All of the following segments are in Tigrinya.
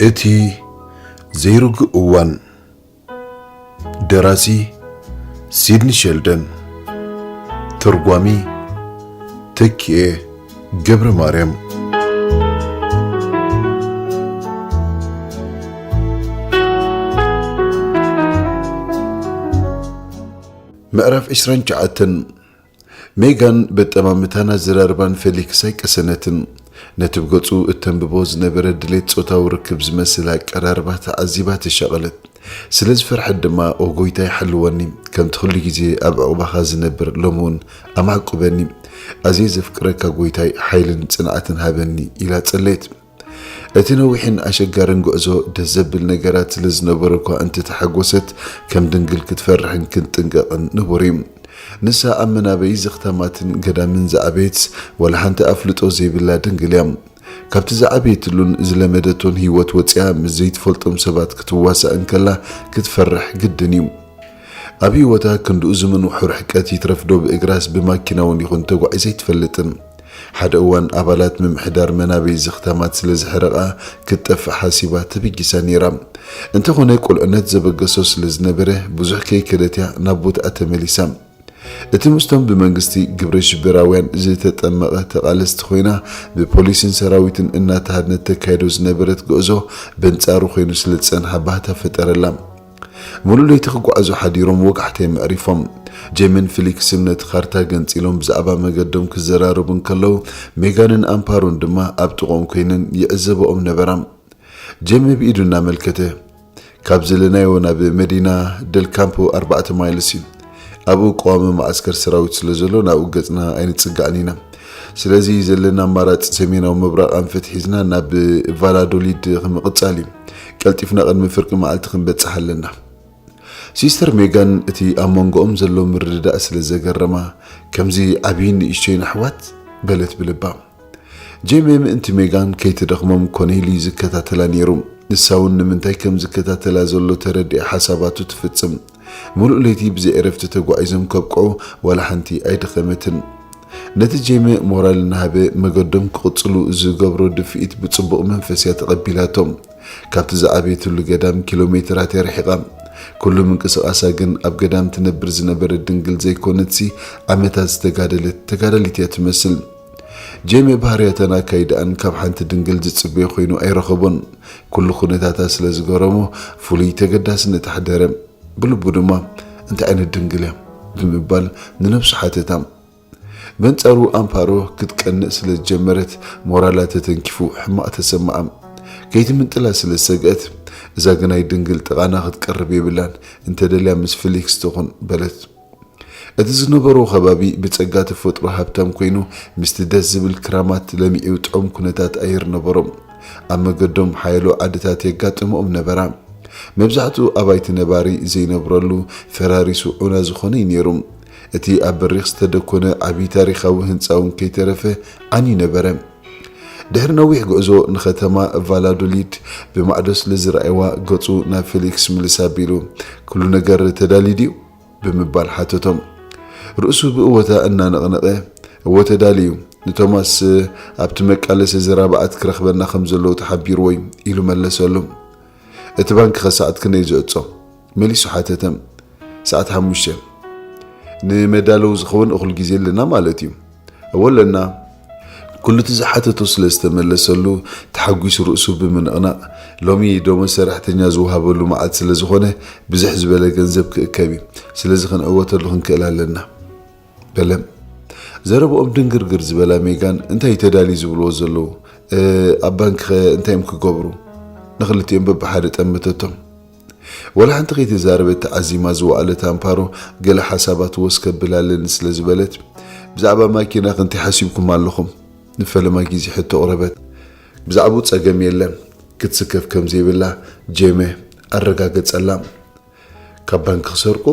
እቲ ዘይርጉእ እዋን። ደራሲ ሲድኒ ሸልደን። ተርጓሚ ተኪኤ ገብረ ማርያም። ምዕራፍ ዕስራን ትሽዓተን። ሜጋን በጠማምታን ኣዘራርባን ፌሊክስ ኣይቀሰነትን። ነቲ ብገጹ እተንብቦ ዝነበረ ድሌት ጾታዊ ርክብ ዝመስል ኣቀራርባ ተዓዚባ ተሻቐለት። ስለ ዝፈርሐት ድማ፣ "ኦ ጎይታይ፣ ሓልወኒ፣ ከምቲ ኩሉ ግዜ ኣብ ዕቑባኻ ዝነብር፣ ሎሚ እውን ኣማዕቁበኒ። ኣዝየ ዘፍቅረካ ጎይታይ፣ ሓይልን ጽንዓትን ሃበኒ" ኢላ ጸለየት። እቲ ነዊሕን ኣሸጋርን ጉዕዞ ደስ ዘብል ነገራት ስለ ዝነበረ እኳ እንተተሓጎሰት፣ ከም ድንግል ክትፈርሕን ክትጥንቀቕን ንቡር እዩ። ንሳ ኣብ መናበይ ዘኽታማትን ገዳምን ዝዓበየት፣ ዋላ ሓንቲ ኣፍልጦ ዘይብላ ድንግል እያ። ካብቲ ዝዓበየትሉን ዝለመደቶን ህይወት ወጺኣ ምስ ዘይትፈልጦም ሰባት ክትዋሳእ እንከላ ክትፈርሕ ግድን እዩ። ኣብ ህይወታ ክንድኡ ዝምንውሑ ርሕቀት ይትረፍዶ ብእግራስ ብማኪና እውን ይኹን ተጓዒዛ ኣይትፈልጥን። ሓደ እዋን ኣባላት ምምሕዳር መናበይ ዘኽታማት ስለ ዝሕረቓ ክትጠፍእ ሓሲባ ተበጊሳ ነይራ። እንተኾነ ቁልዕነት ዘበገሶ ስለ ዝነበረ ብዙሕ ከይከደት እያ ናብ ቦታኣ ተመሊሳ። እቲ ምስቶም ብመንግስቲ ግብረ ሽበራውያን ዝተጠመቐ ተቓለስቲ ኮይና ብፖሊስን ሰራዊትን እናተሃድነት ተካይዶ ዝነበረት ጉዕዞ በንጻሩ ኮይኑ ስለ ዝጸንሓ ባህታ ፈጠረላ። ሙሉእ ለይቲ ክጓዓዙ ሓዲሮም ወጋሕታ እዮም ኣዕሪፎም። ጄምን ፊሊክስን ነቲ ካርታ ገንጺሎም ብዛዕባ መገዶም ክዘራረቡ እንከለዉ፣ ሜጋንን ኣምፓሮን ድማ ኣብ ጥቕኦም ኮይነን ይዕዘበኦም ነበራ። ጄሚ ብኢዱ እናመልከተ፣ "ካብ ዘለናዮ ናብ መዲና ደል ካምፖ ኣርባዕተ ማይልስ እዩ። ኣብኡ ቀዋሚ መዓስከር ሰራዊት ስለ ዘሎ ናብኡ ገጽና ኣይንጽጋዕን ኢና። ስለዚ ዘለና ኣማራጺ ሰሜናዊ ምብራቕ ኣንፈት ሒዝና ናብ ቫላዶሊድ ምቕጻል እዩ። ቀልጢፍና ቅድሚ ፍርቂ መዓልቲ ክንበጽሕ ኣለና።" ሲስተር ሜጋን እቲ ኣብ መንጎኦም ዘሎ ምርድዳእ ስለ ዘገረማ፣ "ከምዚ ዓብዪን ንእሽቶይን ኣሕዋት?" በለት ብልባ። ጄሚ ምእንቲ ሜጋን ከይትደኽሞም ኮነ ኢሉ እዩ ዝከታተላ ነይሩ። ንሳ እውን ንምንታይ ከም ዝከታተላ ዘሎ ተረዲኣ ሓሳባቱ ትፍጽም። ሙሉእ ለይቲ ብዘይ ዕረፍቲ ተጓዒዞም ከብቅዑ ዋላ ሓንቲ ኣይደኸመትን። ነቲ ጄሚ ሞራል እናሃበ መገዶም ክቕጽሉ ዝገብሮ ድፍኢት ብጽቡቕ መንፈስ እያ ተቐቢላቶ። ካብቲ ዝዓበየትሉ ገዳም ኪሎ ሜትራት እያ ርሒቓ። ኩሉ ምንቅስቓሳ ግን ኣብ ገዳም ትነብር ዝነበረት ድንግል ዘይኮነትሲ ዓመታት ዝተጋደለት ተጋዳሊት እያ ትመስል። ጄሚ ባህርያታን ኣካይዳኣን ካብ ሓንቲ ድንግል ዝጽበዮ ኮይኑ ኣይረኸቦን። ኩሉ ኩነታታ ስለ ዝገረሞ ፍሉይ ተገዳስነት ኣሕደረ። ብልቡ ድማ፣ "እንታይ ዓይነት ድንግል እያ?" ብምባል ንነብሱ ሓተታ። በንጻሩ ኣምፓሮ ክትቀንእ ስለ ዝጀመረት ሞራላ ተተንኪፉ ሕማቕ ተሰማዓ። ከይትምንጥላ ስለ ዝሰግአት፣ "እዛ ግናይ ድንግል ጥቓና ክትቀርብ የብላን፣ እንተደልያ ምስ ፊሊክስ ትኹን" በለት። እቲ ዝነበሮ ከባቢ ብጸጋ ተፈጥሮ ሃብታም ኮይኑ፣ ምስቲ ደስ ዝብል ክራማት ለሚዑ ጥዑም ኩነታት ኣየር ነበሮም። ኣብ መገዶም ሓያሎ ዓድታት የጋጥምኦም ነበራ። መብዛሕትኡ ኣባይቲ ነባሪ ዘይነብረሉ ፈራሪሱ ዑና ዝኾነ እዩ ነይሩ። እቲ ኣብ በሪኽ ዝተደኮነ ዓቢ ታሪኻዊ ህንጻ እውን ከይተረፈ ዓንዩ ነበረ። ድሕሪ ነዊሕ ጉዕዞ ንኸተማ ቫላዶሊድ ብማዕዶ ስለ ዝረኣይዋ ገጹ ናብ ፌሊክስ ምልስ ኣቢሉ፣ "ኩሉ ነገር ተዳልዩ ድዩ?" ብምባል ሓተቶም። ርእሱ ብእወታ እናነቕነቐ፣ "እወ ተዳልዩ፣ ንቶማስ ኣብቲ መቃለሲ ዘራብዓት ክረኽበና ከም ዘለዎ ተሓቢርዎ እዩ" ኢሉ መለሰሉ። "እቲ ባንክ ኸ ሰዓት ክንደይ ዝዕጾ?" መሊሱ ሓተተ። "ሰዓት ሓሙሽተ። ንመዳለዊ ዝኸውን እኹል ግዜ ኣለና ማለት እዩ?" "እወ ኣለና።" ኩሉ እቲ ዝሓተቶ ስለ ዝተመለሰሉ ተሓጒሱ ርእሱ ብምንቕናቕ፣ "ሎሚ ደሞዝ ሰራሕተኛ ዝወሃበሉ መዓልቲ ስለ ዝኾነ ብዝሕ ዝበለ ገንዘብ ክእከብ እዩ። ስለዚ ክንዕወተሉ ክንክእል ኣለና" በለ። ዘረብኦም ድንግርግር ዝበላ ሜጋን፣ "እንታይ እዩ ተዳልዩ ዝብልዎ ዘለዉ? እ፣ ኣብ ባንክ ኸ እንታይ እዮም ክገብሩ?" ንኽልቲኦም በብሓደ ጠመተቶም። ወላ ሓንቲ ከይተዛረበት ተዓዚማ ዝወዓለት ኣምፓሮ፣ ገለ ሓሳባት ወስ ከብል ኣለኒ ስለ ዝበለት፣ "ብዛዕባ ማኪናኺ እንታይ ሓሲብኩም ኣለኹም?" ንፈለማ ግዜ ሕቶ ኣቕረበት። "ብዛዕባኡ ጸገም የለን" ክትስከፍ ከም ዘይብላ ጄሜ ኣረጋገጸላ። "ካብ ባንክ ክሰርቁ?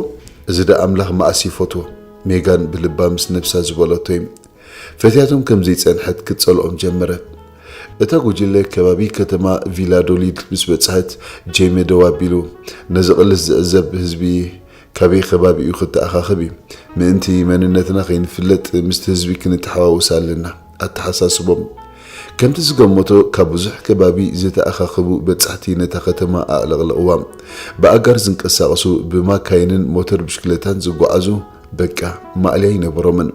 እዚ ደኣ ኣምላኽ መዓስ ይፈትዎ?" ሜጋን ብልባ ምስ ነብሳ ዝበለቶ እዩ። ፈትያቶም ከም ዘይጸንሐት ክትጸልኦም ጀመረት። እታ ጉጅለ ከባቢ ከተማ ቪላዶሊድ ምስ በጽሐት፣ ጄሜ ደው ኣቢሉ፣ "ነዚ ቅልስ ዝዕዘብ ህዝቢ ካበይ ከባቢ እዩ ክተኣኻኸብ እዩ? ምእንቲ መንነትና ከይንፍለጥ ምስቲ ህዝቢ ክንተሓዋወስ ኣለና" ኣተሓሳስቦም። ከምቲ ዝገመቶ፣ ካብ ብዙሕ ከባቢ ዝተኣኻኸቡ በጻሕቲ ነታ ከተማ ኣዕለቕለቕዋ። ብኣጋር ዝንቀሳቐሱ፣ ብማካይንን ሞተር ብሽክለታን ዝጓዓዙ፣ በቃ፣ ማእለያ ኣይነበሮምን።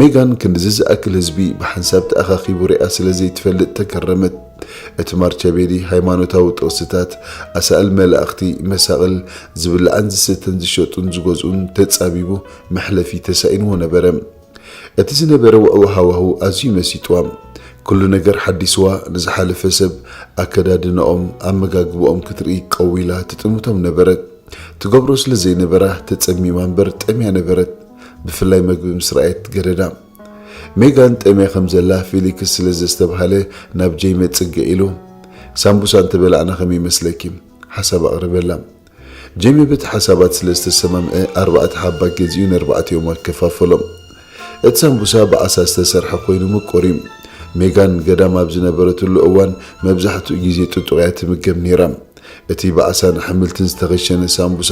ሜጋን ክንድዚ ዝኣክል ህዝቢ ብሓንሳብ ተኣኻኺቡ ሪኣ ስለ ዘይትፈልጥ ተገረመት። እቲ ማርቸቤዲ፣ ሃይማኖታዊ ጥቕስታት፣ ኣሳእል መላእኽቲ፣ መሳቕል፣ ዝብላዕን ዝስተን ዝሸጡን ዝገዝኡን ተጻቢቡ መሕለፊ ተሳኢንዎ ነበረ። እቲ ዝነበረ ውዕው ሃዋህው ኣዝዩ መሲጥዋ። ኩሉ ነገር ሓዲስዋ፣ ንዝሓለፈ ሰብ ኣከዳድናኦም፣ ኣመጋግባኦም ክትርኢ ቀዊላ ትጥምቶም ነበረት። ትገብሮ ስለ ዘይነበራ ተጸሚማ እምበር ጠምያ ነበረት። ብፍላይ መግቢ ምስ ረኣየት ገደዳ። ሜጋን ጠምያ ከም ዘላ ፊሊክስ ስለ ዘስተብሃለ ናብ ጄይመ ጽግዕ ኢሉ፣ ሳምቡሳ እንተበላዕና ከመይ ይመስለኪ? ሓሳብ ኣቕረበላ። ጄሚ በቲ ሓሳባት ስለ ዝተሰማምዐ ኣርባዕተ ሓባ ገዚኡ ነርባዕቲኦም ኣከፋፈሎም። እቲ ሳምቡሳ ብዓሳ ዝተሰርሐ ኮይኑ ምቁር እዩ። ሜጋን ገዳም ኣብ ዝነበረትሉ እዋን መብዛሕትኡ ግዜ ጥጡቕ እያ ትምገብ ነይራ። እቲ ብዓሳን ኣሕምልትን ዝተኸሸነ ሳምቡሳ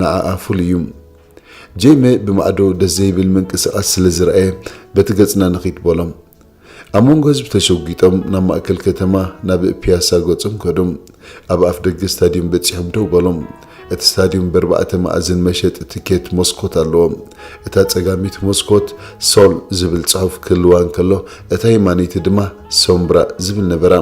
ንዓኣ ፍሉይ እዩ። ጄሚ ብማዕዶ ደስ ዘይብል ምንቅስቓስ ስለ ዝረኣየ በቲ ገጽና ንኺድ በሎም። ኣብ መንጎ ህዝቢ ተሸጒጦም ናብ ማእከል ከተማ ናብ ፒያሳ ገጾም ከዱ። ኣብ ኣፍ ደገ ስታድዮም በጺሖም ደው በሎም። እቲ ስታድዮም ብኣርባዕተ መኣዝን መሸጢ ትኬት መስኮት ኣለዎ። እታ ጸጋሚት መስኮት ሶል ዝብል ጽሑፍ ክህልዋ እንከሎ፣ እታ የማነይቲ ድማ ሶምብራ ዝብል ነበራ።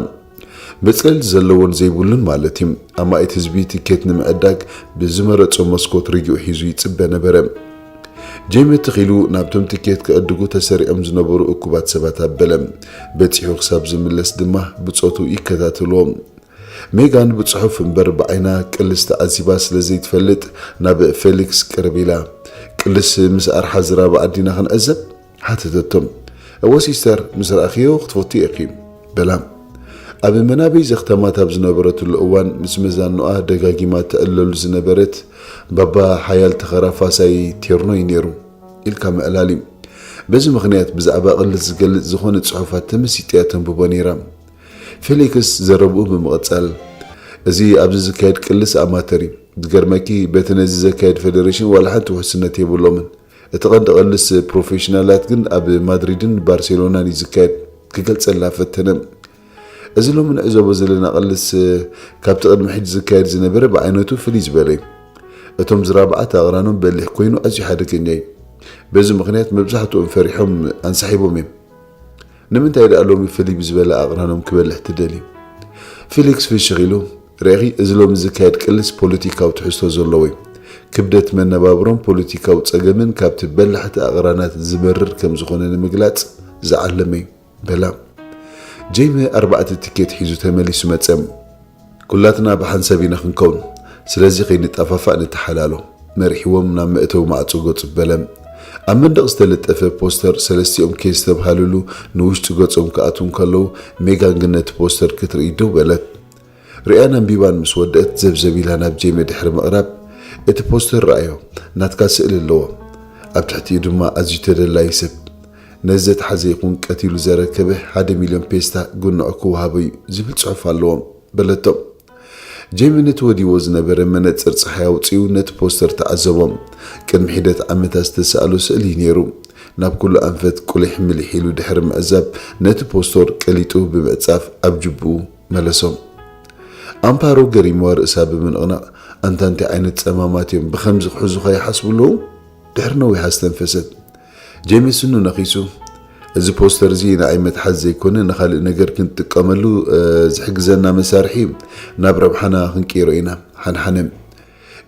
መጽለሊ ዘለዎን ዘይብሉን ማለት እዩ። ኣማኢት ህዝቢ ትኬት ንምዕዳግ ብዝመረጾ መስኮት ርጊኡ ሒዙ ይጽበ ነበረ። ጄሚ ትኽ ኢሉ ናብቶም ትኬት ክዕድጉ ተሰሪዖም ዝነበሩ እኩባት ሰባት ኣበለ። በጺሑ ክሳብ ዝምለስ ድማ ብጾቱ ይከታተልዎ። ሜጋን ብጽሑፍ እምበር ብዓይና ቅልስ ተዓዚባ ስለ ዘይትፈልጥ ናብ ፌሊክስ ቅርብ ኢላ፣ "ቅልስ ምስ ኣርሓ ዝራባዕ ዲና ክንዕዘብ?" ሓተተቶ። "እወ ሲስተር፣ ምስ ረኣኽዮ ክትፈቱ ኢኺ" በላ። ኣብ መናበይ ዘኽተማት ኣብ ዝነበረትሉ እዋን ምስ መዛኖኣ ደጋጊማ ትዕለሉ ዝነበረት፣ "ባባ ሓያል ተኸራፋሳይ ቴርኖ እዩ ነይሩ" ኢልካ ምዕላል እዩ። በዚ ምኽንያት ብዛዕባ ቅልስ ዝገልጽ ዝኾነ ጽሑፋት ተመሲጣ እያ ተንብቦ ነይራ። ፌሊክስ ዘረብኡ ብምቕጻል፣ "እዚ ኣብዚ ዝካየድ ቅልስ ኣማተር እዩ። ዝገርመኪ፣ በቲ ነዚ ዘካየድ ፌደሬሽን ዋላ ሓንቲ ውሕስነት የብሎምን። እቲ ቀንዲ ቅልስ ፕሮፌሽናላት ግን ኣብ ማድሪድን ባርሴሎናን እዩ ዝካየድ" ክገልጸላ ፈተነ። "እዚ ሎሚ ንዕዘቦ ዘለና ቅልስ ካብቲ ቅድሚ ሕጂ ዝካየድ ዝነበረ ብዓይነቱ ፍልይ ዝበለ እዩ። እቶም ዝራብዓት ኣቕራኖም በሊሕ ኮይኑ ኣዝዩ ሓደገኛ እዩ። በዚ ምኽንያት መብዛሕትኦም ፈሪሖም ኣንሳሒቦም እዮም። ንምንታይ ደኣ ሎሚ ፍልይ ብዝበለ ኣቕራኖም ክበልሕ ትደልዩ?" ፊሊክስ ፍሽኽ ኢሉ፣ "ርኢኺ፣ እዚ ሎሚ ዝካየድ ቅልስ ፖለቲካዊ ትሕዝቶ ዘለዎ እዩ። ክብደት መነባብሮን ፖለቲካዊ ጸገምን ካብቲ በላሕቲ ኣቕራናት ዝመርር ከም ዝኾነ ንምግላጽ ዝዓለመ እዩ" በላ። ጄሚ ኣርባዕተ ትኬት ሒዙ ተመሊሱ መጸ። "ኩላትና ብሓንሳብ ኢና ክንከውን፣ ስለዚ ከይንጠፋፋእ ንተሓላሎ" መሪሕዎም ናብ መእተዊ ማዕጾ ገጹ በለ። ኣብ መንደቕ ዝተለጠፈ ፖስተር ሰለስቲኦም ከየስተብሃልሉ ንውሽጢ ገጾም ክኣትዉ እንከለዉ፣ ሜጋን ግን ነቲ ፖስተር ክትርኢ ደው በለት። ርእያን ኣንቢባን ምስ ወደአት ዘብዘብ ኢላ ናብ ጄሚ ድሕሪ ምቕራብ፣ "እቲ ፖስተር ረኣዮ፣ ናትካ ስእሊ ኣለዎ። ኣብ ትሕቲኡ ድማ ኣዝዩ ተደላዪ ሰብ፣ ነዚ ዘትሓዘ ይኹን ቀቲሉ ዘረከበ ሓደ ሚልዮን ፔስታ ጉንዖ ክወሃቦ እዩ" ዝብል ጽሑፍ ኣለዎ በለቶ። ጄሚ ነቲ ወዲዎ ዝነበረ መነጽር ጸሓይ ኣውጺኡ ነቲ ፖስተር ተዓዘቦ። ቅድሚ ሒደት ዓመታት ዝተሳእሎ ስእሊ እዩ ነይሩ። ናብ ኩሉ ኣንፈት ቁሊሕ ምሊሕ ኢሉ ድሕሪ ምዕዛብ፣ ነቲ ፖስተር ቀሊጡ ብምዕጻፍ ኣብ ጅብኡ መለሶ። ኣምፓሮ ገሪምዋ ርእሳ ብምንቕናቕ፣ "ኣንታ እንታይ ዓይነት ጸማማት እዮም፣ ብኸምዚ ክሕዙኻ ይሓስቡ ኣለዉ?" ድሕሪ ነዊሕ ኣስተንፈሰት። ጄሚ ስኑ ነኺሱ፣ "እዚ ፖስተር እዚ ንዓይ መትሓዚ ዘይኮነ፣ ንኻልእ ነገር ክንጥቀመሉ፣ እ፣ ዝሕግዘና መሳርሒ እዩ። ናብ ረብሓና ክንቅይሮ ኢና። ሓንሓነ።"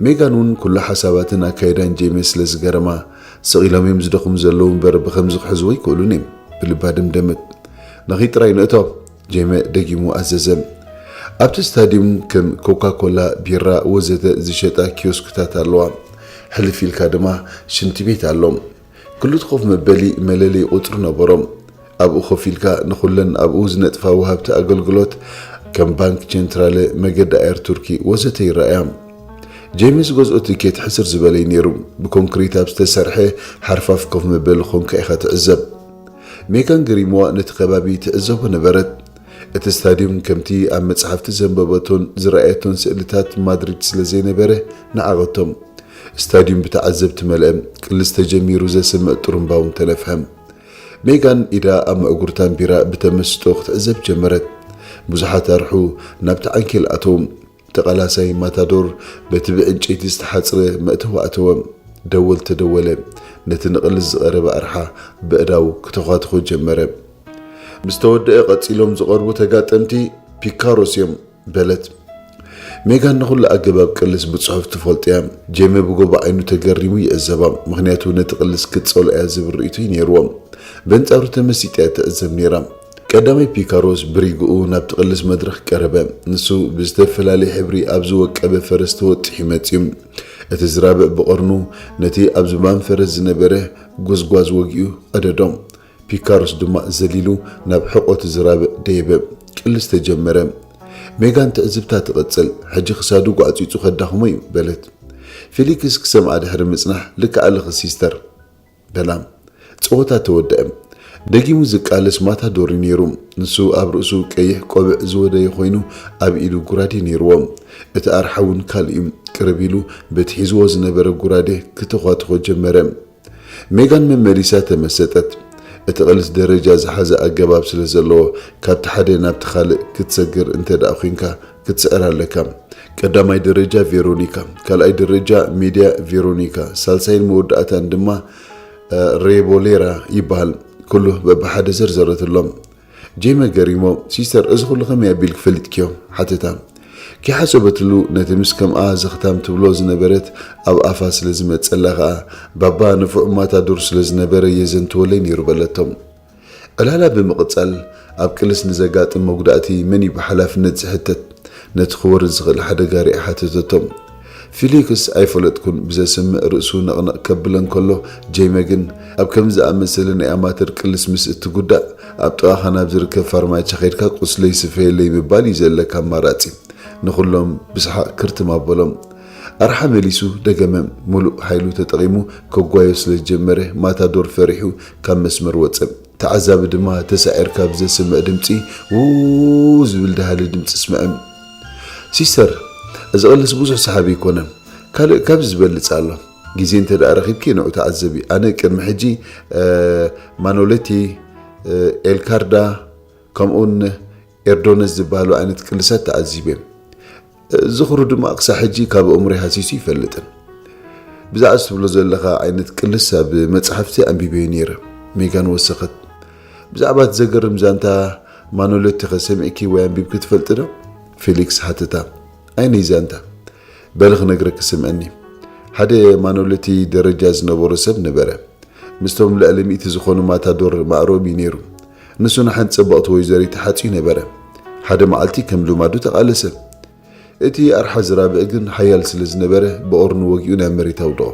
ሜጋን እውን ኩሉ ሓሳባትን ኣካይዳን ጄሚ ስለ ዝገረማ፣ "ስቕ ኢሎም እዮም ዝደኽሙ ዘለዉ እምበር፣ ብኸምዚ ክሕዝዎ ኣይክእሉን እዮም" ብልባ ደምደመት። "ንኺድ ጥራይ ንእቶ!" ጄሚ ደጊሙ ኣዘዘ። ኣብቲ ስታድዩም ከም ኮካ ኮላ፣ ቢራ ወዘተ ዝሸጣ ኪዮስክታት ኣለዋ። ሕልፍ ኢልካ ድማ ሽንቲ ቤት ኣሎ። ክልተ ኮፍ መበሊ መለለዪ ቁጽሪ ነበሮም። ኣብኡ ኮፍ ኢልካ ንኹለን ኣብኡ ዝነጥፋ ወሃብቲ ኣገልግሎት ከም ባንክ ቸንትራለ፣ መገዲ ኣየር ቱርኪ ወዘተ ይረኣያ። ጄሚ ዝገዝኦ ትኬት ሕስር ዝበለ እዩ ነይሩ። ብኮንክሪት ኣብ ዝተሰርሐ ሓርፋፍ ኮፍ መበሊ ኾንካ ኢኻ ትዕዘብ። ሜጋን ገሪምዋ ነቲ ከባቢ ትዕዘቦ ነበረት። እቲ ስታድዩም ከምቲ ኣብ መጽሓፍቲ ዘንበበቶን ዝረኣየቶን ስእልታት ማድሪድ ስለ ዘይነበረ ነዓቐቶም። ስታድዩም ብተዓዘብቲ መልአ። ቅልስ ተጀሚሩ ዘስምዕ ጥሩምባ እውን ተነፍሐ። ሜጋን ኢዳ ኣብ ምዕጉርታን ቢራ ብተመስጦ ክትዕዘብ ጀመረት። ብዙሓት ኣርሑ ናብቲ ዓንኬል ኣተዉ። ተቓላሳይ ማታዶር በቲ ብዕንጨይቲ ዝተሓጽረ መእተዊ ኣተወ። ደወል ተደወለ። ነቲ ንቕልስ ዝቐረበ ኣርሓ ብእዳው ክተዃትኾ ጀመረ። ምስ ተወደአ ቀጺሎም ዝቐርቡ ተጋጠምቲ ፒካሮስ እዮም በለት። ሜጋን ንኹሉ ኣገባብ ቅልስ ብጽሑፍ ትፈልጦ እያ። ጄሚ ብጎቦ ዓይኑ ተገሪሙ ይዕዘባ፣ ምኽንያቱ ነቲ ቅልስ ክትጸልኦ እያ ዝብል ርእይቶ እዩ ነይርዎ። በንጻሩ ተመሲጣ እያ ትዕዘብ ነይራ። ቀዳማይ ፒካሮስ ብሪግኡ ናብቲ ቅልስ መድረኽ ቀረበ። ንሱ ብዝተፈላለየ ሕብሪ ኣብ ዝወቀበ ፈረስ ተወጢሑ መጺኡ። እቲ ዝራብዕ ብቐርኑ ነቲ ኣብ ዝባን ፈረስ ዝነበረ ጉዝጓዝ ወጊኡ ቀደዶ። ፒካሮስ ድማ ዘሊሉ ናብ ሕቖ እቲ ዝራብዕ ደየበ። ቅልስ ተጀመረ። ሜጋን ትዕዝብታ ትቐጽል። ሕጂ ክሳዱ ጓዕጺጹ ከዳኽሞ እዩ በለት። ፊሊክስ ክሰምዓ ድሕሪ ምጽናሕ ልክዕ ኣለኺ ሲስተር በላ። ጸወታ ተወደአ። ደጊሙ ዝቃለስ ማታዶር እዩ ነይሩ። ንሱ ኣብ ርእሱ ቀይሕ ቆብዕ ዝወደየ ኮይኑ ኣብ ኢዱ ጉራዴ ነይርዎ። እቲ ኣርሓ እውን ካልእ እዩ። ቅርብ ኢሉ በቲ ሒዝዎ ዝነበረ ጉራዴ ክተዃትኾ ጀመረ። ሜጋን መመሊሳ ተመሰጠት። እቲ ቅልስ ደረጃ ዝሓዘ ኣገባብ ስለ ዘለዎ ካብቲ ሓደ ናብቲ ካልእ ክትሰግር እንተ ደኣ ኮንካ ክትስዕር ኣለካ። ቀዳማይ ደረጃ ቬሮኒካ፣ ካልኣይ ደረጃ ሜድያ ቬሮኒካ፣ ሳልሳይን መወዳእታን ድማ ሬቦሌራ ይበሃል። ኩሉ በብሓደ ዘርዘረትሎም። ጄመ ገሪሞ፣ ሲስተር፣ እዚ ኩሉ ከመይ ኣቢልኪ ፈሊጥክዮ? ሓተታ። ከይሓሰበትሉ ነቲ ምስ ከምኣ ዘኽታም ትብሎ ዝነበረት ኣብ ኣፋ ስለ ዝመጸላ ከኣ፣ ባባ ንፉዕ ማታዶር ስለ ዝነበረ የዘንትወለይ ነይሩ በለቶ። ዕላላ ብምቕጻል፣ ኣብ ቅልስ ንዘጋጥም መጉዳእቲ መን እዩ ብሓላፍነት ዝሕተት? ነቲ ክወርድ ዝኽእል ሓደጋ ርኣ ሓተተቶ። ፊሊክስ ኣይፈለጥኩን ብዘስምዕ ርእሱ ነቕነቕ ከብለ እንከሎ፣ ጄመ ግን ኣብ ከምዚ ዝኣመሰለ ናይ ኣማተር ቅልስ ምስ እትጉዳእ፣ ኣብ ጥቓኻ ናብ ዝርከብ ፋርማቻ ከይድካ ቁስለይ ስፈየለይ ምባል እዩ ዘለካ ኣማራጺ። ንኹሎም ብሰሓቕ ክርትም ኣበሎም። ኣርሓ መሊሱ ደገመ። ሙሉእ ሓይሉ ተጠቒሙ ከጓዮ ስለ ዝጀመረ፣ ማታዶር ፈሪሑ ካብ መስመር ወጸ። ተዓዛቢ ድማ ተሳዒርካ ብዘስምዕ ድምጺ ውው ዝብል ደሃሊ ድምጺ ስምዐ። ሲስተር፣ እዚ ቅልስ ብዙሕ ሰሓቢ ኣይኮነን። ካልእ ካብዚ ዝበልጽ ኣሎ። ግዜ እንተ ደኣ ረኺብኪ ንዑ ተዓዘቢ። ኣነ ቅድሚ ሕጂ፣ እ፣ ማኖሌቲ፣ እ፣ ኤልካርዳ፣ ከምኡውን ኤርዶነስ ዝበሃሉ ዓይነት ቅልሳት ተዓዚበ። ዝኽሩ ድማ ክሳዕ ሕጂ ካብ ኣእምሮይ ሃሲሱ ይፈልጥን። ብዛዕባ እዚ ትብሎ ዘለኻ ዓይነት ቅልስ ኣብ መጻሕፍቲ ኣንቢበዮ ነይረ። ሜጋን ወሰኸት። ብዛዕባ እቲ ዘገርም ዛንታ ማኖሌቲ ኸ ሰሚዕኪ ወይ ኣንቢብኪ ትፈልጢ ዶ? ፊሊክስ ሓተታ። ኣይነይ ዛንታ? በሊ ክነግረኪ ስምዐኒ። ሓደ ማኖሌቲ ደረጃ ዝነበሮ ሰብ ነበረ። ምስቶም ልዕሊ ሚእቲ ዝኾኑ ማታዶር ማዕረኦም እዩ ነይሩ። ንሱ ንሓንቲ ጸብቕቲ ወይዘሪት ተሓጽዩ ነበረ። ሓደ መዓልቲ ከም ልማዱ ተቓለሰ። እቲ ኣርሓ ዝራብዕ ግን ሓያል ስለ ዝነበረ ብቐርኑ ወጊኡ ናብ መሬት ኣውደቖ።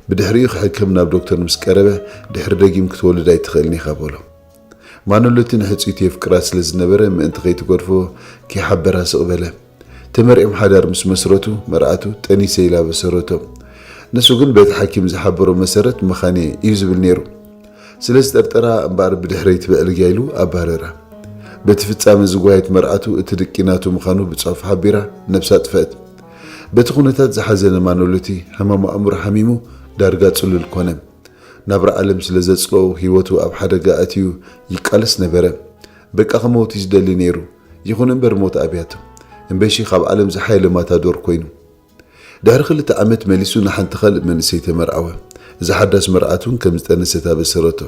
ብድሕሪኡ ክሕከም ናብ ዶክተር ምስ ቀረበ፣ ድሕሪ ደጊም ክትወልድ ኣይትኽእልን ኢኻ በሎ። ማኖለቲ ንሕጽይቲ የፍቅራ ስለ ዝነበረ ምእንቲ ከይትገድፎ ከይሓበራ ስቕ በለ። ተመርዕዮም ሓዳር ምስ መስረቱ መርዓቱ ጠኒሰ ኢላ በሰረቶ። ንሱ ግን በቲ ሓኪም ዝሓበሮ መሰረት ምኻን እየ እዩ ዝብል ነይሩ። ስለ ዝጠርጠራ እምበኣር ብድሕረይ ትብዕልግያ ኢሉ ኣባረራ። በቲ ፍጻመ ዝጓየት መርዓቱ እቲ ድቂ ናቱ ምዃኑ ብጽሑፍ ሓቢራ ነብሳ ኣጥፍአት። በቲ ኩነታት ዝሓዘነ ማኖለቲ ሕማም ኣእምሮ ሓሚሙ ዳርጋ ጽሉል ኮነ። ናብራ ዓለም ስለ ዘጽልኦ ህይወቱ ኣብ ሓደጋ ኣትዩ ይቃለስ ነበረ። በቃ ክመውት እዩ ዝደሊ ነይሩ። ይኹን እምበር ሞት ኣብያቶ። እምበሺ ካብ ዓለም ዝሓየለ ማታዶር ኮይኑ። ድሕሪ ክልተ ዓመት መሊሱ ንሓንቲ ካልእ መንእሰይ ተመርዓወ። እዛ ሓዳስ መርዓት እውን ከም ዝጠነሰት ኣበሰረቶ።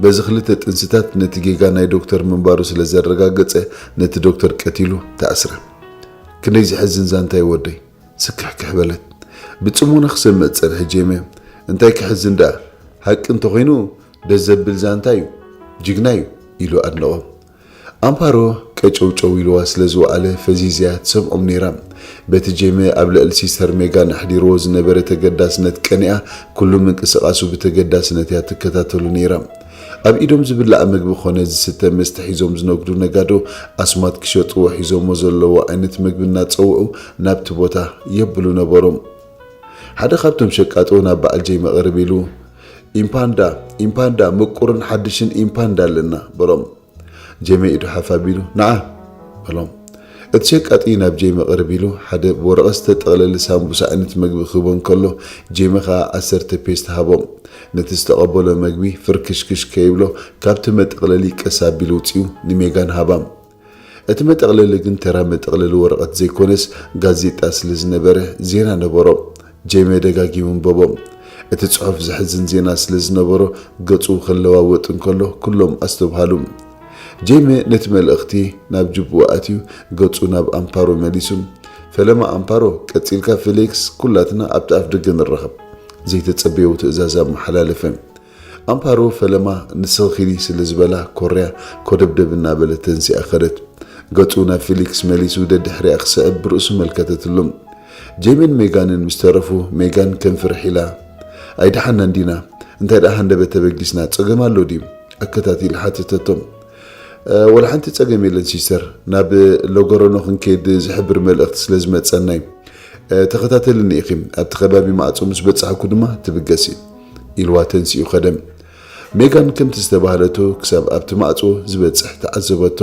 በዚ ክልተ ጥንስታት ነቲ ጌጋ ናይ ዶክተር ምንባሩ ስለ ዘረጋገጸ ነቲ ዶክተር ቀቲሉ ተኣስረ። ክንደይ ዘሕዝን ዛንታ እዩ ወደይ። ስክሕክሕ በለት። ብጽሞና ክሰምዕ ዝጸንሐ ጄመ፣ እንታይ ክሕዝን ደኣ፣ ሓቂ እንተኾይኑ ደስ ዘብል ዛንታ እዩ፣ ጅግና እዩ ኢሉ ኣድነቖ። ኣምፓሮ ቀጨውጨው ኢልዋ ስለ ዝወዓለ ፈዚዘያ ትሰምዖም ነይራ። በቲ ጄመ ኣብ ልዕሊ ሲስተር ሜጋን ኣሕዲርዎ ዝነበረ ተገዳስነት ቀኒኣ ኩሉ ምንቅስቓሱ ብተገዳስነት እያ ትከታተሎ ነይራ። ኣብ ኢዶም ዝብላዕ መግቢ ኾነ ዝስተ መስተ ሒዞም ዝነግዱ ነጋዶ ኣስማት ክሸጥዎ ሒዞሞ ዘለዎ ዓይነት መግቢ እናጸውዑ ናብቲ ቦታ የብሉ ነበሩ። ሓደ ካብቶም ሸቃጦ ናብ በዓል ጄመ ቅርብ ኢሉ፣ "ኢምፓንዳ፣ ኢምፓንዳ፣ ምቁርን ሓድሽን ኢምፓንዳ ኣለና" በሎም። ጄመ ኢዱ ሓፍ ኣቢሉ፣ "ንዓ" በሎም። እቲ ሸቃጢ ናብ ጄመ ቅርብ ኢሉ ሓደ ብወረቐት ዝተጠቕለለ ሳምቡሳ ዓይነት መግቢ ክህቦ እንከሎ፣ ጄመ ኸኣ ዓሰርተ ፔስት ሃቦ። ነቲ ዝተቐበሎ መግቢ ፍርክሽክሽ ከይብሎ ካብቲ መጠቕለሊ ቀስ ኣቢሉ ውጺኡ ንሜጋን ሃባ። እቲ መጠቕለሊ ግን ተራ መጠቕለሊ ወረቐት ዘይኮነስ ጋዜጣ ስለ ዝነበረ ዜና ነበሮ። ጄመ ደጋጊሙ ኣንበቦ። እቲ ጽሑፍ ዘሕዝን ዜና ስለ ዝነበሮ ገጹ ክለዋወጥ እንከሎ ኩሎም ኣስተብሃሉ። ጄመ ነቲ መልእኽቲ ናብ ጅብኡ ኣትዩ ገጹ ናብ ኣምፓሮ መሊሱ፣ "ፈለማ ኣምፓሮ፣ ቀጺልካ ፌሊክስ፣ ኩላትና ኣብቲ ኣፍ ደገ ንራኸብ" ዘይተጸበዮ ትእዛዝ ኣመሓላለፈ። ኣምፓሮ ፈለማ ንስኺ ኺዲ ስለ ዝበላ ኮርያ ኮደብደብ እናበለት ተንሲኣ ኸደት። ገጹ ናብ ፊሊክስ መሊሱ ደድሕሪኣ ክስዕብ ብርእሱ መልከተትሉ። ጄምን ሜጋንን ምስ ተረፉ ሜጋን ከም ፍርሕ ኢላ፣ "ኣይደሓናን ዲና? እንታይ ደኣ ሃንደበት ተበጊስና? ጸገም ኣሎ ድዩ?" ኣከታቲላ ሓተተቶም። "እ፣ ወላ ሓንቲ ጸገም የለን ሲስተር። ናብ ሎጎሮኖ ክንከይድ ዝሕብር መልእኽቲ ስለ ዝመጸና እዩ። እ፣ ተኸታተልኒ ኢኺ። ኣብቲ ከባቢ ማዕጾ ምስ በጻሕኩ ድማ ትብገሲ" ኢልዋ ተንሲኡ ኸደ። ሜጋን ከምቲ ዝተባህለቶ ክሳብ ኣብቲ ማዕጾ ዝበጽሕ ተዓዘበቶ።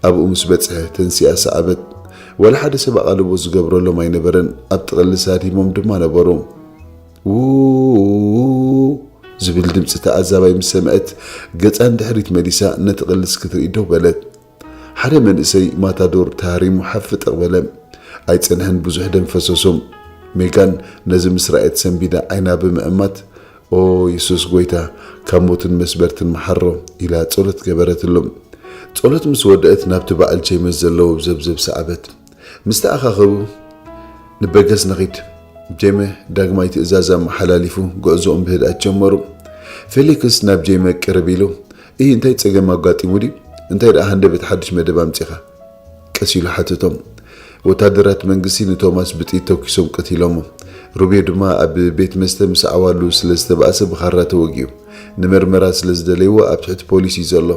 ኣብኡ ምስ በጽሐ ተንሲኣ ሰዓበት። ወላ ሓደ ሰብ ኣቓልቦ ዝገብረሎም ኣይነበረን። ኣብ ጥቕሊ ሳዲሞም ድማ ነበሩ። "ው" ዝብል ድምጺ ተዓዛባይ ምስ ሰምዐት፣ ገጻ ንድሕሪት መሊሳ ነቲ ቅልስ ክትርኢ ደው በለት። ሓደ መንእሰይ ማታዶር ተሃሪሙ ሓፍ ጥቕ በለ። ኣይጸንሐን ብዙሕ ደም ፈሰሶም። ሜጋን ነዚ ምስ ረኣየት ሰንቢዳ ዓይና ብምእማት፣ "ኦ የሱስ ጐይታ፣ ካብ ሞትን መስበርትን መሓሮ" ኢላ ጸሎት ገበረትሎም። ጸሎት ምስ ወደአት ናብቲ በዓል ጄመስ ዘለዎ ዘብዘብ ሰዓበት። ምስ ተኣኻኸቡ፣ "ንበገስ ንኺድ" ጄመ ዳግማይ ትእዛዝ ኣመሓላሊፉ ጉዕዞኦም ብህድኣት ጀመሩ። ፌሊክስ ናብ ጄመ ቅርብ ኢሉ፣ "እይ፣ እንታይ ጸገም ኣጋጢሙ ድዩ? እንታይ ደኣ ሃንደበት ሓድሽ መደብ ኣምጺኻ?" ቀስ ኢሉ ሓተቶም። ወታደራት መንግስቲ ንቶማስ ብጥይት ተኲሶም ቀቲሎሞ። ሩብዮ ድማ ኣብ ቤት መስተ ምስ ኣዕዋሉ ስለ ዝተባእሰ ብኻራ ተወጊኡ። ንመርመራ ስለ ዝደለይዎ ኣብ ትሕቲ ፖሊስ እዩ ዘሎ።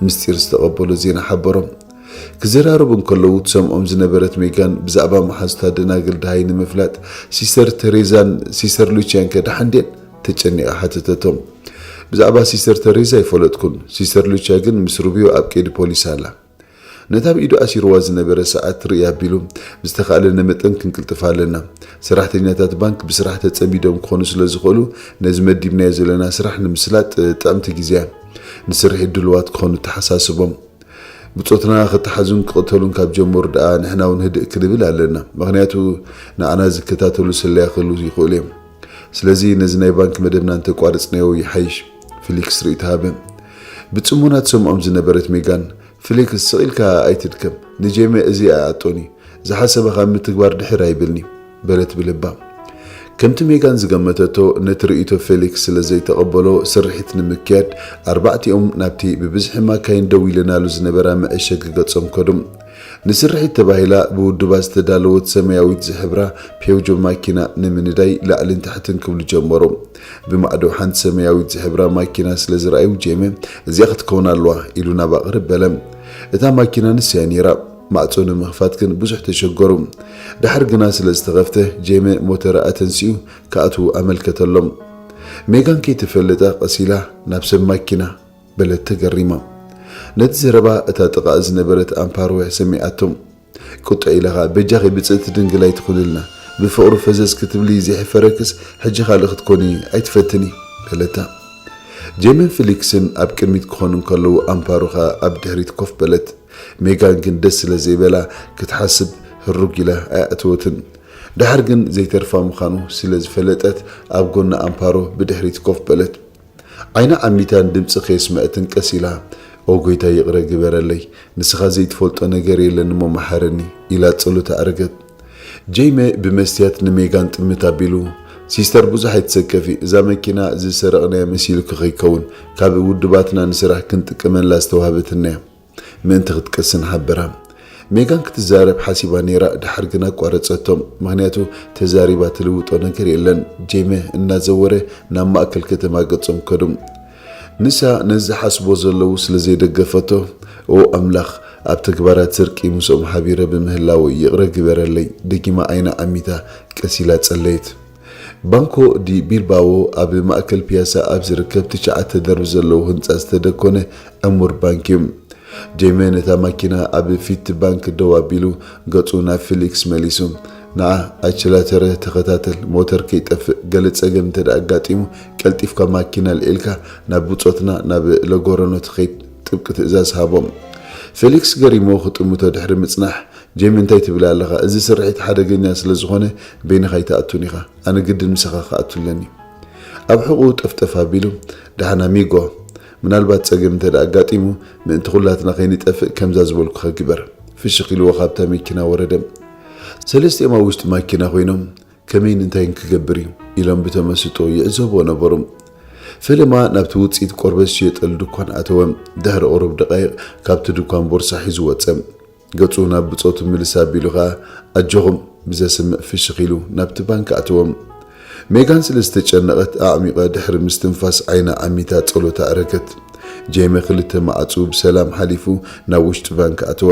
ምስጢር ዝተቐበሎ ዜና ሓበሮም። ክዘራረቡ እንከለዉ ትሰምዖም ዝነበረት ሜጋን ብዛዕባ መሓዙታ ደናግል ደሃይ ንምፍላጥ ሲስተር ተሬዛን ሲስተር ሉቺያን ከ ደሓን ድየን? ተጨኒቓ ሓተተቶም። "ብዛዕባ ሲስተር ተሬዛ ኣይፈለጥኩን። ሲስተር ሉቺያ ግን ምስ ሩብዮ ኣብ ቀይዲ ፖሊስ ኣላ። ነታ ብኢዱ ኣሲርዋ ዝነበረ ሰዓት ርእይ ኣቢሉ፣ ብዝተኻእለና መጠን ክንቅልጥፍ ኣለና። ሰራሕተኛታት ባንክ ብስራሕ ተጸሚዶም ክኾኑ ስለ ዝኽእሉ፣ ነዚ መዲብናዮ ዘለና ስራሕ ንምስላጥ ጥዕምቲ ግዜ እያ። ንስርሒት ድሉዋት ክኾኑ ተሓሳስቦም። ብጾትና ክተሓዙን ክቕተሉን ካብ ጀመሩ ደኣ ንሕና እውን ህድእ ክንብል ኣለና። ምኽንያቱ ንኣና ዝከታተሉ ስለያ ክህሉ ይኽእሉ እዮም። ስለዚ ነዚ ናይ ባንክ መደብና እንተቋርጽናዮ ይሓይሽ" ፊሊክስ ርእይቶ ሃበ። ብጽሞና ትሰምዖም ዝነበረት ሜጋን፣ "ፊሊክስ፣ ስቕ ኢልካ ኣይትድከም። ንጄመ እዚ ኣይኣጦን እዩ። ዝሓሰበ ካብ ምትግባር ድሕር ኣይብልኒ" በለት ብልባ። ከምቲ ሜጋን ዝገመተቶ፣ ነቲ ርእይቶ ፌሊክስ ስለ ዘይተቐበሎ፣ ስርሒት ንምክያድ ኣርባዕቲኦም ናብቲ ብብዝሒ ማካይን ደው ኢለናሉ ዝነበራ መዐሸጊ ገጾም ከዱ። ንስርሒት ተባሂላ ብውድባት ዝተዳለወት ሰማያዊት ዝሕብራ ፔውጆ ማኪና ንምንዳይ ላዕልን ታሕትን ክብሉ ጀመሩ። ብማዕዶ ሓንቲ ሰማያዊት ዝሕብራ ማኪና ስለ ዝረኣዩ ጄመ፣ "እዚኣ ክትከውን ኣለዋ" ኢሉ ናብ ኣቕርብ በለ። እታ ማኪና ንሳ እያ ነይራ። ማዕጾ ንምኽፋት ግን ብዙሕ ተሸገሩ። ደሓር ግና ስለ ዝተኸፍተ፣ ጄመ ሞተራ ኣተንሲኡ ክኣትዉ ኣመልከተሎም። ሜጋን ከይተፈለጠ ቀስ ኢላ፣ "ናብ ሰብ ማኪና" በለት ተገሪማ። ነቲ ዘረባ እታ ጥቓኣ ዝነበረት ኣምፓሮ እያ ሰሚዓቶ። ቁጥዕ ኢላ ኸኣ፣ "በጃኺ ብጽእቲ ድንግል ኣይትኹንልና፣ ብፍቕሩ ፈዘዝ ክትብሊ ዘይሕፈረክስ ሕጂ ካልእ ክትኮኒ ኣይትፈትኒ" በለታ። ጄመን ፊሊክስን ኣብ ቅድሚት ክኾኑ እንከለዉ ኣምፓሮ ኸኣ ኣብ ድሕሪት ኮፍ በለት። ሜጋን ግን ደስ ስለ ዘይበላ ክትሓስብ ህሩግ ኢላ ኣይኣተወትን። ደሓር ግን ዘይተርፋ ምዃኑ ስለ ዝፈለጠት ኣብ ጎኒ ኣምፓሮ ብድሕሪት ኮፍ በለት። ዓይና ዓሚታን ድምጺ ከየስመዐትን ቀስ ኢላ፣ "ኦ ጎይታ ይቕረ ግበረለይ፣ ንስኻ ዘይትፈልጦ ነገር የለን እሞ መሓረኒ" ኢላ ጸሎት ኣዕረገት። ጄመ ብመስትያት ንሜጋን ጥምት ኣቢሉ፣ "ሲስተር ብዙሕ ኣይትሰከፊ፣ እዛ መኪና ዝሰረቕናያ መሲሉኪ ከይከውን፣ ካብ ውድባትና ንስራሕ ክንጥቀመላ ዝተዋህበትና እያ" ምእንቲ ክትቅስን ሓበራ። ሜጋን ክትዛረብ ሓሲባ ነይራ፣ ደሓር ግን ኣቋረጸቶም። ምኽንያቱ ተዛሪባ ትልውጦ ነገር የለን። ጄመ እናዘወረ ናብ ማእከል ከተማ ገጾም ከዱ። ንሳ ነዚ ዝሓስቦ ዘለዉ ስለ ዘይደገፈቶ፣ "ኦ ኣምላኽ፣ ኣብ ተግባራት ስርቂ ምስኦም ሓቢረ ብምህላወይ ይቕረ ግበረለይ" ደጊማ ዓይና ዓሚታ ቀስ ኢላ ጸለየት። ባንኮ ዲ ቢልባዎ ኣብ ማእከል ፒያሳ ኣብ ዝርከብ ትሽዓተ ደርቢ ዘለዎ ህንጻ ዝተደኮነ ዕሙር ባንክ እዩ። ጄመ ነታ ማኪና ኣብ ፊት ባንክ ደው ኣቢሉ ገጹ ናብ ፊሊክስ መሊሱ፣ "ንዓ ኣችላተረ ተኸታተል፣ ሞተር ከይጠፍእ፣ ገለ ጸገም እንተ ደኣ ኣጋጢሙ ቀልጢፍካ ማኪና ኣልዒልካ ናብ ብጾትና ናብ ለጎረኖ ትኸይድ ጥብቂ ትእዛዝ ሃቦም።" ፌሊክስ ገሪሞ ክጥምቶ ድሕሪ ምጽናሕ፣ "ጄሚ እንታይ ትብል ኣለኻ? እዚ ስርሒት ሓደገኛ ስለ ዝኾነ በይንኻ ኣይትኣቱን ኢኻ። ኣነ ግድን ምሳኻ ክኣቱ ኣለኒ።" ኣብ ሕቑኡ ጠፍጠፍ ኣቢሉ፣ "ደሓን ኣሚጎ፣ ምናልባት ጸገም እንተ ደኣ ኣጋጢሙ ምእንቲ ኩላትና ከይንጠፍእ ከምዛ ዝበልኩኻ ግበር።" ፍሽኽ ኢልዎ ካብታ መኪና ወረደ። ሰለስቲኦም ኣብ ውሽጢ ማኪና ኮይኖም ከመይን እንታይን ክገብር እዩ ኢሎም ብተመስጦ ይዕዘብዎ ነበሩ። ፈለማ ናብቲ ውጽኢት ቆርበት ዝሽየጠሉ ድኳን ኣተወ። ድሕሪ ቁሩብ ደቃይቕ ካብቲ ድኳን ቦርሳ ሒዙ ወጸ። ገጹ ናብ ብጾቱ ምልስ ኣቢሉ ከኣ፣ "ኣጆኹም" ብዘስምዕ ፍሽኽ ኢሉ ናብቲ ባንክ ኣተወ። ሜጋን ስለ ዝተጨነቐት ኣዕሚቐ ድሕሪ ምስትንፋስ ዓይና ዓሚታ ጸሎታ ኣረገት። ጄሚ ክልተ መዓጹ ብሰላም ሓሊፉ ናብ ውሽጢ ባንክ ኣተወ።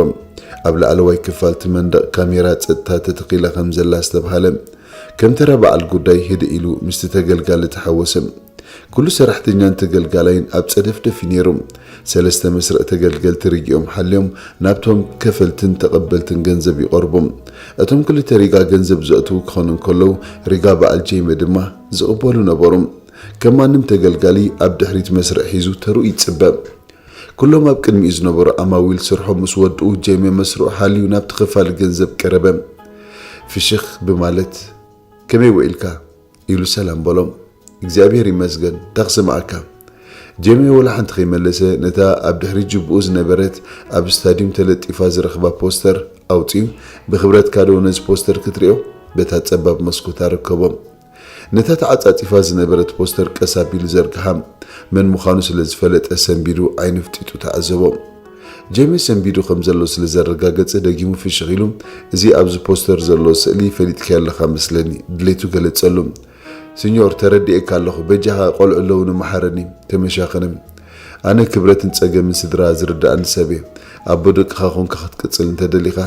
ኣብ ላዕለዋይ ክፋል እቲ መንደቕ ካሜራ ጸጥታ ተተኺላ ከም ዘላ ዝተብሃለ። ከም ተራ በዓል ጉዳይ ህድእ ኢሉ ምስቲ ተገልጋሊ ተሓወሰ። ኩሉ ሰራሕተኛን ተገልጋላይን ኣብ ጸደፍደፍ እዩ ነይሩ። ሰለስተ መስርዕ ተገልገልቲ ርጊኦም ሓልዮም ናብቶም ከፈልትን ተቐበልትን ገንዘብ ይቐርቡ። እቶም ክልተ ሪጋ ገንዘብ ዘእትዉ ክኾኑ እንከለዉ፣ ሪጋ በዓል ጄመ ድማ ዝቕበሉ ነበሩ። ከም ማንም ተገልጋሊ ኣብ ድሕሪት መስርዕ ሒዙ ተርኡ ይጽበ። ኩሎም ኣብ ቅድሚኡ ዝነበሩ ኣማዊል ስርሖም ምስ ወድኡ፣ ጄመ መስርዑ ሓልዩ ናብቲ ከፋሊ ገንዘብ ቀረበ። ፍሽኽ ብማለት፣ "ከመይ ውዒልካ?" ኢሉ ሰላም በሎም። "እግዚኣብሔር ይመስገን፣ እንታይ ክስምዓካ?" ጄሚ ወላ ሓንቲ ከይመለሰ፣ ነታ ኣብ ድሕሪ ጅብኡ ዝነበረት ኣብ ስታድዩም ተለጢፋ ዝረኽባ ፖስተር ኣውጺኡ፣ "ብኽብረትካ ዶ ነዚ ፖስተር ክትርእዮ?" በታ ጸባብ መስኮት ኣረከቦ። ነታ ተዓጻጺፋ ዝነበረት ፖስተር ቀስ ኣቢሉ ዘርግሓ። መን ምዃኑ ስለ ዝፈለጠ ሰንቢዱ ዓይኑ ፍጢጡ ተዓዘቦ። ጄሚ ሰንቢዱ ከም ዘሎ ስለ ዘረጋገጸ ደጊሙ ፍሽኽ ኢሉ፣ "እዚ ኣብዚ ፖስተር ዘሎ ስእሊ ፈሊጥካዮ ኣለኻ መስለኒ?" ድሌቱ ገለጸሉ። "ሲኞር፣ ተረዲኤካ ኣለኹ፣ በጃኻ፣ ቆልዑ ኣለውኒ፣ መሓረኒ፣ ተመሻኸኒ። ኣነ ክብረትን ጸገምን ስድራ ዝርድኣኒ ሰብ እየ። ኣቦ ደቅኻ ኮንካ ክትቅጽል እንተደሊኻ፣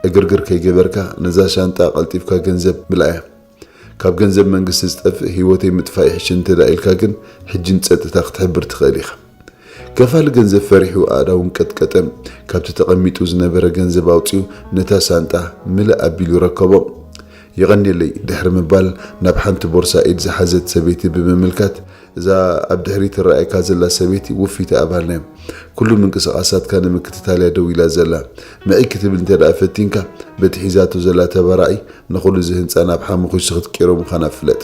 ዕግርግር ከይገበርካ ነዛ ሻንጣ ቀልጢፍካ ገንዘብ ምልኣያ። ካብ ገንዘብ መንግስቲ ዝጠፍእ ህይወተይ ምጥፋእ ይሕሽ እንተ ደኣ ኢልካ ግን፣ ሕጂ ንጸጥታ ክትሕብር ትኽእል ኢኻ።" ከፋሊ ገንዘብ ፈሪሑ ኣእዳዉ እንቀጥቀጠ። ካብቲ ተቐሚጡ ዝነበረ ገንዘብ ኣውጺኡ ነታ ሳንጣ ምልእ ኣቢሉ ረከቦ። "የቐንየለይ" ድሕሪ ምባል ናብ ሓንቲ ቦርሳ ኢድ ዝሓዘት ሰበይቲ ብምምልካት፣ "እዛ ኣብ ድሕሪት ትረኣየካ ዘላ ሰበይቲ ውፍይቲ ኣባልና እያ። ኩሉ ምንቅስቓሳትካ ንምክትታል እያ ደው ኢላ ዘላ። ምዕይ ክትብል እንተ ደኣ ፈቲንካ፣ በቲ ሒዛቶ ዘላ ተባራዒ ንኹሉ እዚ ህንጻ ናብ ሓሙኽሽቲ ክትቅይሮ ምዃና ፍለጥ።"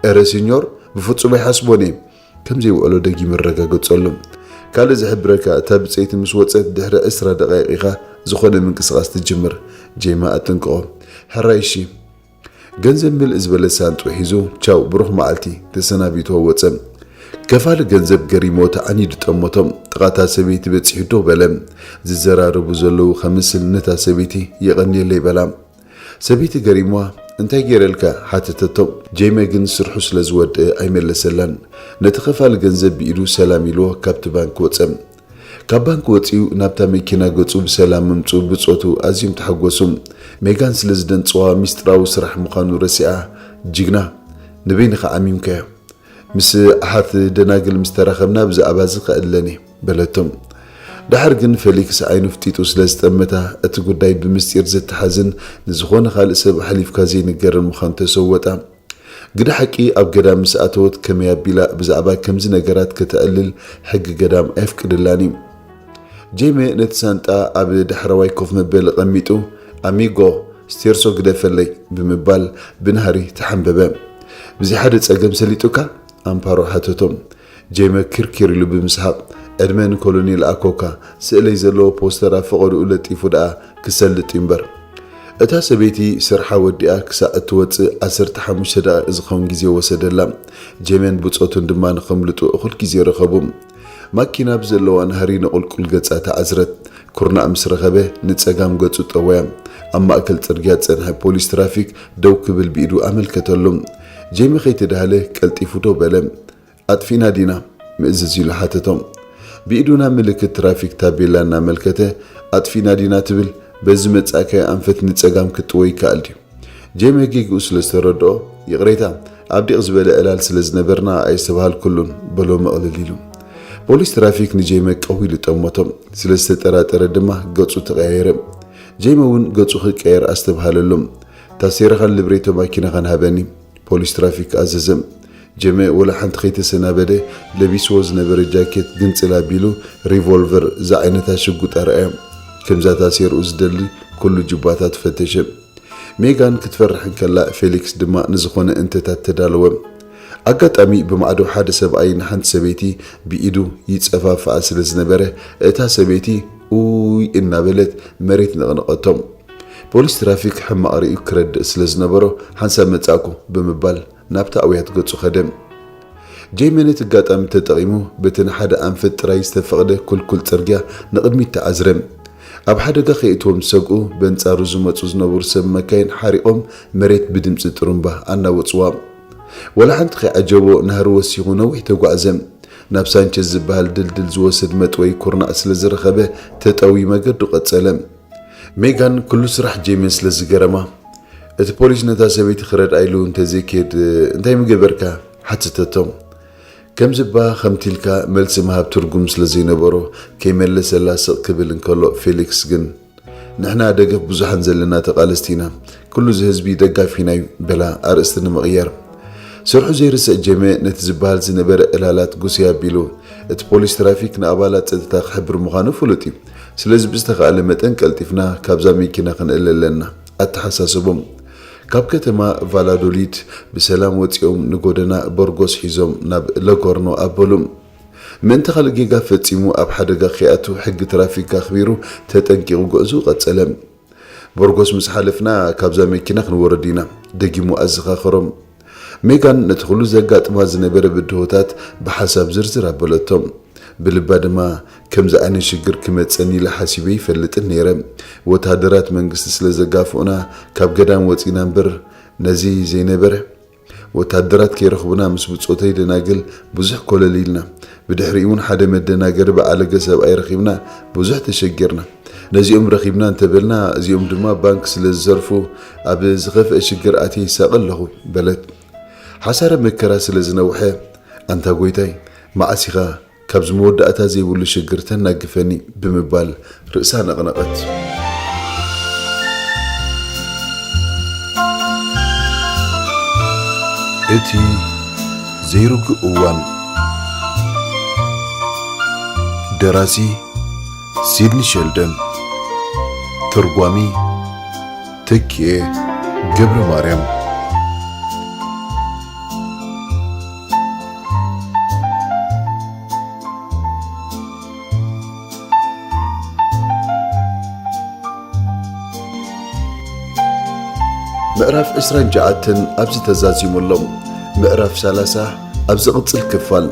"እረ ሲኞር፣ ብፍጹም ኣይሓስቦን እየ!" ከም ዘይውዕሎ ደጊሙ ኣረጋገጸሉ። "ካልእ ዝሕብረካ፣ እታ ብጸይቲ ምስ ወጸት ድሕሪ ዕስራ ደቓይቕ ኢኻ ዝኾነ ምንቅስቓስ ትጅምር።" ጄማ ኣጠንቅቖ። "ሕራይ እሺ።" ገንዘብ ምልእ ዝበለ ሳንጥኡ ሒዙ፣ "ቻው፣ ብሩኽ መዓልቲ!" ተሰናቢቱ ወጸ። ከፋሊ ገንዘብ ገሪሞ ተዓኒዱ ጠመቶ። ጥቓ እታ ሰበይቲ በጺሑ ደው በለ። ዝዘራረቡ ዘለዉ ከምስል ነታ ሰበይቲ "የቐንየለይ" በላ። ሰበይቲ ገሪምዋ፣ "እንታይ ገይረልካ?" ሓተተቶ። ጄመ ግን ስርሑ ስለ ዝወድአ ኣይመለሰላን። ነቲ ከፋሊ ገንዘብ ብኢዱ ሰላም ኢልዎ ካብቲ ባንክ ወጸ። ካብ ባንክ ወጺኡ ናብታ መኪና ገጹ ብሰላም ምምጽኡ ብጾቱ ኣዝዮም ተሓጎሱ። ሜጋን ስለ ዝደንጽዋ ሚስጥራዊ ስራሕ ምዃኑ ረሲዓ፣ "ጅግና፣ ንበይንኻ ዓሚምካዮ። ምስ ኣሓት ደናግል ምስ ተራኸብና ብዛዕባ እዚ ከእለኒ" በለቶ። ደሓር ግን ፌሊክስ ዓይኑ ፍጢጡ ስለ ዝጠመታ፣ እቲ ጉዳይ ብምስጢር ዘተሓዝን ንዝኾነ ካልእ ሰብ ሓሊፍካ ዘይንገርን ምዃኑ ተሰወጣ። ግደ ሓቂ ኣብ ገዳም ምስ ኣተወት ከመይ ኣቢላ ብዛዕባ ከምዚ ነገራት ከተዕልል ሕጊ ገዳም ኣየፍቅድላን እዩ። ጄሜ ነቲ ሳንጣ ኣብ ዳሕረዋይ ኮፍ መበሊ ቀሚጡ፣ "ኣሚጎ፣ ስቴርሶ ግደፈለይ" ብምባል ብናህሪ ተሓንበበ። "ብዘይ ሓደ ጸገም ሰሊጡካ?" ኣምፓሮ ሓተቶ። ጄሜ ኪርኪር ኢሉ ብምስሓቕ፣ "ዕድመ ንኮሎኔል ኣኮካ፣ ስእለይ ዘለዎ ፖስተር ኣብ ፈቐድኡ ለጢፉ ደኣ ክሰልጥ እዩ እምበር።" እታ ሰበይቲ ስርሓ ወዲኣ ክሳዕ እትወጽእ ዓሰርተ ሓሙሽተ ደቂቕ ዝኸውን ግዜ ወሰደላ። ጄሜን ብጾቱን ድማ ንኸምልጡ እኹል ግዜ ረኸቡ። ማኪና ብዘለዋ ናህሪ ንቑልቁል ገጻ ተዓዝረት። ኩርናዕ ምስ ረኸበ ንጸጋም ገጹ ጠወያ። ኣብ ማእከል ጽርግያ ዝጸንሐ ፖሊስ ትራፊክ ደው ክብል ብኢዱ ኣመልከተሉ። ጄሚ ከይተዳህለ ቀልጢፉ ደው በለ። "ኣጥፊእና ዲና?" ምእዝዝ ኢሉ ሓተቶም። ብኢዱ ናብ ምልክት ትራፊክ ታቤላ እናመልከተ፣ "ኣጥፊእና ዲና ትብል? በዚ መጻእካዮ ኣንፈት ንጸጋም ክጥወ ይከኣል ድዩ?" ጄሚ ጌግኡ ስለ ዝተረድኦ፣ "ይቕሬታ፣ ኣብ ዲቕ ዝበለ ዕላል ስለ ዝነበርና ኣየስተብሃልኩሉን" በሎ መቕለል ኢሉ። ፖሊስ ትራፊክ ንጄመ ቀዊሉ ጠመቶ። ስለ ዝተጠራጠረ ድማ ገጹ ተቐያየረ። ጄመ እውን ገጹ ክቀየር ኣስተብሃለሉ። "ታሴራኻን ልብሬቶ ማኪናኻን ሃበኒ" ፖሊስ ትራፊክ ኣዘዘ። ጄመ ወላ ሓንቲ ከይተሰናበደ ለቢስዎ ዝነበረ ጃኬት ግንጽል ኣቢሉ ሪቮልቨር ዝዓይነታ ሽጉጥ ኣርኣየ። ከምዛ ታሴርኡ ዝደሊ ኩሉ ጁባታት ፈተሸ። ሜጋን ክትፈርሕ እንከላ ፌሊክስ ድማ ንዝኾነ እንተታት ተዳለወ። ኣጋጣሚ ብማዕዶ ሓደ ሰብኣይ ንሓንቲ ሰበይቲ ብኢዱ ይጸፋፍኣ ስለ ዝነበረ እታ ሰበይቲ ኡይ እናበለት መሬት ነቕነቐቶም። ፖሊስ ትራፊክ ሕማቕ ርእዩ ክረድእ ስለ ዝነበሮ ሓንሳብ መጻእኩ ብምባል ናብታ ኣውያት ገጹ ኸደ። ጄመ ነቲ ኣጋጣሚ ተጠቒሙ በቲ ንሓደ ኣንፈት ጥራይ ዝተፈቕደ ኩልኩል ጽርግያ ንቕድሚት ተዓዝረ። ኣብ ሓደጋ ከየእትዎም ዝሰግኡ በንጻሩ ዝመጹ ዝነበሩ ሰብ መካይን ሓሪቖም መሬት ብድምጺ ጥሩምባ ኣናወጽዋ። ወላ ሓንቲ ከይዓጀቦ ናህሪ ወሲኹ ነዊሕ ተጓዕዘ። ናብ ሳንቸዝ ዝበሃል ድልድል ዝወስድ መጥወይ ኩርናዕ ስለ ዝረኸበ ተጠውዩ መገዱ ቀጸለ። ሜጋን ኩሉ ስራሕ ጄመ ስለ ዝገረማ፣ "እቲ ፖሊስ ነታ ሰበይቲ ክረድኣ ኢሉ እንተዘይከድ እንታይ ምገበርካ?" ሓተተቶ። ከምዚባ ከምቲ ኢልካ መልሲ ምሃብ ትርጉም ስለ ዘይነበሮ ከይመለሰላ ስቕ ክብል እንከሎ ፌሊክስ ግን፣ "ንሕና ደገፍ ብዙሓን ዘለና ተቓለስቲ ኢና፣ ኩሉ እዚ ህዝቢ ደጋፊና እዩ" በላ ኣርእስቲ ንምቕያር። ስርሑ ዘይርስዕ ጄመ ነቲ ዝበሃል ዝነበረ ዕላላት ጉስይ ኣቢሉ፣ እቲ ፖሊስ ትራፊክ ንኣባላት ጸጥታ ክሕብር ምዃኑ ፍሉጥ እዩ። ስለዚ ብዝተኻእለ መጠን ቀልጢፍና ካብዛ መኪና ክንእለ ኣለና ኣተሓሳሰቦም። ካብ ከተማ ቫላዶሊድ ብሰላም ወጺኦም ንጎደና በርጎስ ሒዞም ናብ ለጎርኖ ኣበሉ። ምእንቲ ካልእ ጌጋ ፈጺሙ ኣብ ሓደጋ ከይኣቱ ሕጊ ትራፊክ ኣኽቢሩ ተጠንቂቑ ጉዕዞኡ ቀጸለ። በርጎስ ምስ ሓለፍና ካብዛ መኪና ክንወርድ ኢና፣ ደጊሙ ኣዘኻኸሮም። ሜጋን ነቲ ኩሉ ዘጋጥማ ዝነበረ ብድሆታት ብሓሳብ ዝርዝር ኣበለቶም። ብልባ ድማ ከምዚ ዓይነት ሽግር ክመጸኒ ኢለ ሓሲበ ይፈልጥን ነይረ። ወተሃደራት መንግስቲ ስለ ዘጋፍኡና ካብ ገዳም ወጺና እምበር ነዚ ዘይነበረ። ወተሃደራት ከይረኽቡና ምስ ብጾተይ ደናግል ብዙሕ ኮለል ኢልና። ብድሕሪኡ እውን ሓደ መደናገሪ ብዓለገ ሰብኣይ ረኺብና ብዙሕ ተሸጊርና። ነዚኦም ረኺብና እንተበልና እዚኦም ድማ ባንክ ስለ ዝዘርፉ ኣብ ዝኸፍአ ሽግር ኣትየ ይሳቐ ኣለኹ በለት። ሓሳረ መከራ ስለ ዝነውሐ ኣንታ ጎይታይ መዓስ ኢኻ ካብዚ መወዳእታ ዘይብሉ ሽግር ተናግፈኒ ብምባል ርእሳ ነቕነቐት። እቲ ዘይርጉእ እዋን። ደራሲ ሲድኒ ሸልደን። ተርጓሚ ተኪኤ ገብረ ማርያም። ምዕራፍ ዕስራን ትሽዓተን ኣብዚ ተዛዚሙ ኣሎ። ምዕራፍ ሰላሳ ኣብ ዝቕጽል ክፋል።